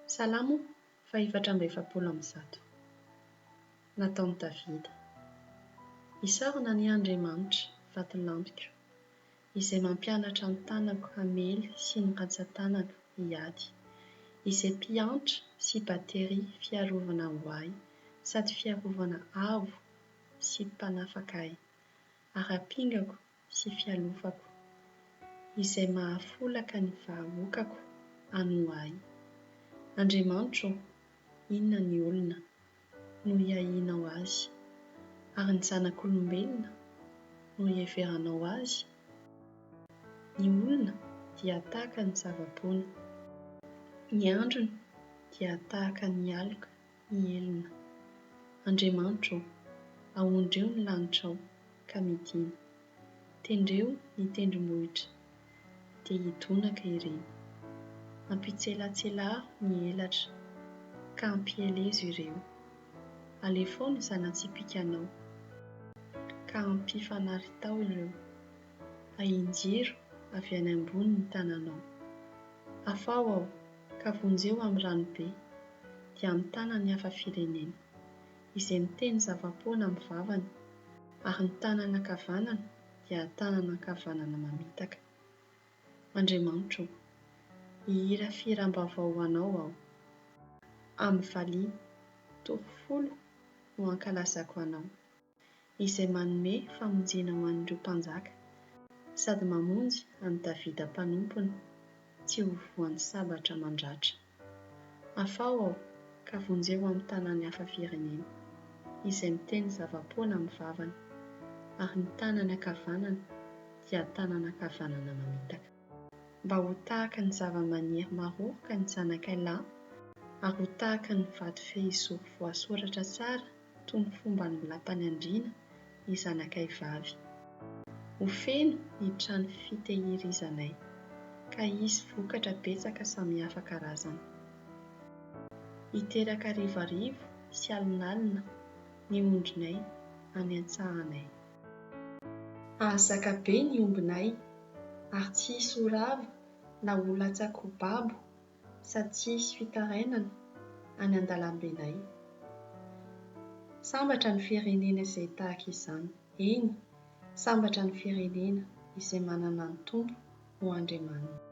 Salamo faha-144. Nataon'i Davida. Isaorana anie Andriamanitra, vatolampiko, izay mampianatra ny tanako hamely sy ny rantsan-tanako hiady, izay mpiantra sy bateria fiarovana ho ahy sady fiarovana avo sy mpanafaka ahy, ary ampingako sy fialofako, izay mahafolaka ny vahoakako hanoa ahy. Andriamanitro ô, inona ny olona no iahianao azy, ary ny zanak'olombelona no iheveranao azy? Ny olona dia tahaka ny zava-poana, ny androny dia tahaka ny aloka hihelina. Andriamanitro ô, ahondreo ny lanitrao ka midina. Tendreo ny tendrombohitra, dia hidonaka ireny. Ampitselatselaro ny elatra, ka ampielezo ireo. Alefao ny zana-tsipìkanao, ka ampifanaritao ireo. Ahinjiro avy any ambony ny tananao. Afaho aho, ka vonjeo amin'ny ranobe, dia amin'ny tanan'ny hafa firenena, izay miteny zava-poana amin'ny vavany, ary ny tanany ankavanana dia tanana ankavanana mamitaka. Andriamanitro ô, hihira fihiram-baovao ho Anao aho. Amin'ny valiha torofolo no hankalazako Anao. Izay manome famonjena ho an'ireo mpanjaka, sady mamonjy an'i Davida mpanompony tsy ho voan'ny sabatra mandratra. Afaho aho, ka vonjeo amin'ny tanan'ny hafa firenena, izay miteny zava-poana amin'ny vavany, ary ny tanany ankavanana dia tanana ankavanana mamitaka. Mba ho tahaka ny zavamaniry maroroka ny zanakay lahy, ary ho tahaka ny vato fehizoro voasoratra tsara toy ny fomban'ny lapan'ny andriana ny zanakay vavy. Ho feno ny trano fitehirizanay, ka hisy vokatra betsaka samihafa karazana. Hiteraka harivarivo sy alinalina ny ondrinay any an-tsahanay. Hahazaka be ny ombinay, ary tsy hisy ho rava na ho latsa-ko babo sady tsy hisy fitarainana any an-dalambenay. Sambatra ny firenena izay tahaka izany, eny, sambatra ny firenena izay manana ny Tompo ho Andriamaniny.